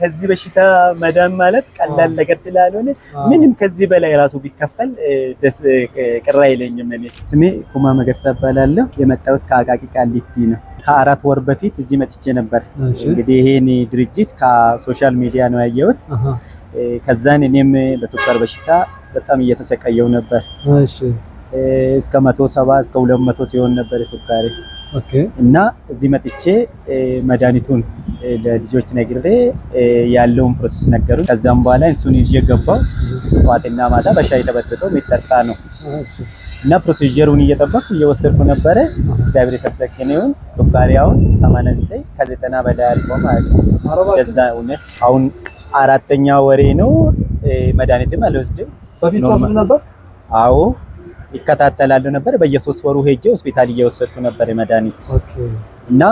ከዚህ በሽታ መዳን ማለት ቀላል ነገር ስላልሆነ ምንም ከዚህ በላይ ራሱ ቢከፈል ደስ ቅር አይለኝም። እኔ ስሜ ኩማ መገርሳ እባላለሁ። የመጣሁት ከአቃቂ ቃሊቲ ነው። ከ4 ወር በፊት እዚህ መጥቼ ነበር። እንግዲህ ይሄን ድርጅት ከ social media ነው ያየሁት። ከዛን እኔም በስኳር በሽታ በጣም እየተሰቃየው ነበር። እስከ 170 እስከ 200 ሲሆን ነበር ስኳሬ። እና እዚህ መጥቼ መድኃኒቱን ለልጆች ነግሬ ያለውን process ነገሩ። ከዛም በኋላ እሱን ይዤ ገባው። ጠዋትና ማታ በሻይ ተበጥብጦ የሚጠጣ ነው እና procedure ኡን እየጠበቅኩ እየወሰድኩ ነበረ። እግዚአብሔር የተመሰገነ ይሁን። ስኳሬ አሁን 89 ከ90 በላይ አልፎ ማለት ነው። ከዛ እውነት አሁን አራተኛ ወሬ ነው። መድኃኒትም አልወስድም። በፊት ትወስድ ነበር? አዎ፣ ይከታተላሉ ነበር። በየሶስት ወሩ ሄጄ ሆስፒታል እየወሰድኩ ነበር መድኃኒት እና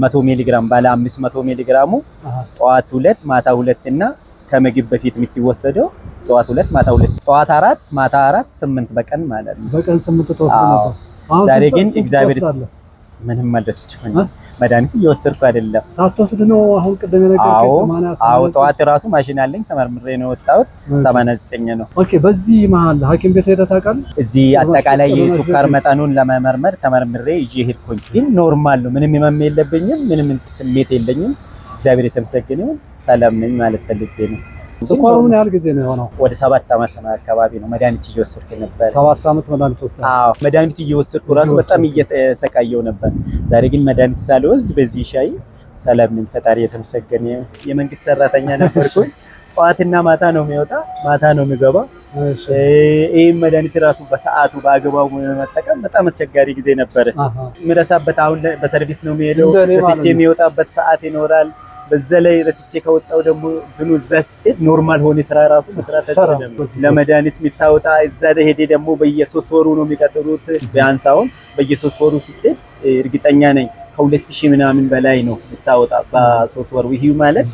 100 ሚሊግራም ባለ 500 ሚሊግራሙ ጠዋት ሁለት ማታ ሁለት እና ከምግብ በፊት የምትወሰደው ጠዋት ሁለት ማታ ሁለት፣ ጠዋት አራት ማታ አራት፣ ስምንት በቀን ማለት ነው። በቀን ስምንት ትወስድ ነበር። ዛሬ ግን እግዚአብሔር ምንም አልወስድም። መድኃኒት እየወሰድኩ አይደለም። ሳትወስድ ነው አሁን ቅድም የነገርከኝ? አዎ፣ ጠዋት ራሱ ማሽን አለኝ፣ ተመርምሬ ነው የወጣሁት። 89 ነው። Okay። በዚህ መሀል ሐኪም ቤት ሄደህ ታውቃለህ? እዚህ አጠቃላይ የስኳር መጠኑን ለመመርመር ተመርምሬ ይዤ ሄድኩኝ። ግን normal ነው። ምንም ህመም የለብኝም። ምንም ስሜት የለኝም። እግዚአብሔር የተመሰገነ ይሁን። ሰላም ነኝ ማለት ፈልጌ ነው። ስኳሩ ምን ያህል ጊዜ ነው የሆነው? ወደ 7 ዓመት አካባቢ ነው መድኃኒት እየወሰድኩ ነበር። 7 ዓመት መድኃኒት ወስደሃል? አዎ፣ መድኃኒት እየወሰድኩ ራሱ በጣም እየተሰቃየው ነበር። ዛሬ ግን መድኃኒት ሳልወስድ በዚህ ሻይ ሰላም ነኝ። ፈጣሪ የተመሰገነ። የመንግስት ሰራተኛ ነበርኩኝ። ጠዋትና ማታ ነው የሚወጣ፣ ማታ ነው የሚገባ። ይህም መድኃኒት ራሱ በሰዓቱ በአግባቡ መጠቀም በጣም አስቸጋሪ ጊዜ ነበረ። የምረሳበት አሁን በሰርቪስ ነው የሚሄደው። ረስቼ የሚወጣበት ሰዓት ይኖራል። በዛ ላይ ረስቼ ከወጣው ደግሞ ብኑ እዛ ስትሄድ normal ሆነ ስራ ራሱ መስራት አትችልም። ለመድኃኒት የሚታወጣ እዛ ሄዴ ደግሞ በየሶስት ወሩ ነው የሚቀጥሩት። ቢያንስ አሁን በየሶስት ወሩ ስትሄድ እርግጠኛ ነኝ ከ2000 ምናምን በላይ ነው የምታወጣ በ3 ወሩ። ይህ ማለት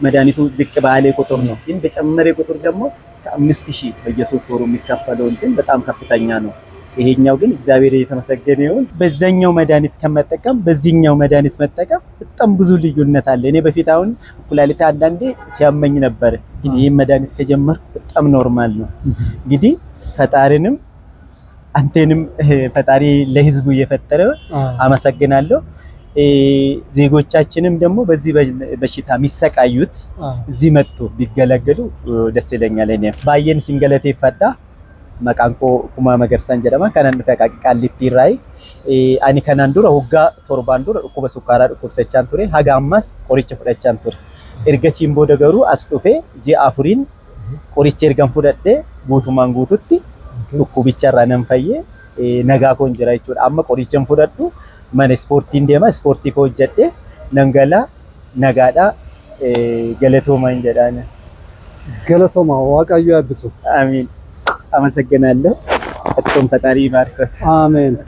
መድኃኒቱ ዝቅ ባለ ቁጥር ነው። ግን በጨመረ ቁጥር ደግሞ እስከ 5000 በየሶስት ወሩ የሚከፈለው እንትን በጣም ከፍተኛ ነው። ይሄኛው ግን እግዚአብሔር የተመሰገነ ይሁን። በዛኛው መድኃኒት ከመጠቀም በዚህኛው መድኃኒት መጠቀም በጣም ብዙ ልዩነት አለ። እኔ በፊት አሁን ኩላሊቴ አንዳንዴ ሲያመኝ ነበር፣ ግን ይህን መድኃኒት ከጀመርኩ በጣም normal ነው። እንግዲህ ፈጣሪንም አንተንም ፈጣሪ ለህዝቡ እየፈጠረ አመሰግናለሁ። ዜጎቻችንም ደግሞ በዚህ በሽታ የሚሰቃዩት እዚህ መጥቶ ቢገለገሉ ደስ ይለኛል። እኔ baay'een isin galateeffadha. Maqaan koo Kumaa Magarsaan jedhama. Kanan dhufe Aqaaqii Qaallittii. Ani kanaan dura waggaa 7n dura dhukkuba sukkaaraa dhukkubsachaan ture. Haga ammas qoricha fudhachaan ture. Ergasiin booda garuu as dhufe ji'a 4n qoricha ergan fudhadhee guutumaan guututti dhukkubicharraa nan fayyee nagaa koon jira jechuudha. Amma qoricha hin fudhadhu, mana ispoortiin deema, ispoortii koo hojjedhee nan galaa, nagaadhaa, galatoomaan jedhaan. Galatooma, Waaqayyo eebbisu. አሜን። አመሰግናለሁ። እርሶም ፈጣሪ ይባርኮት። አሜን።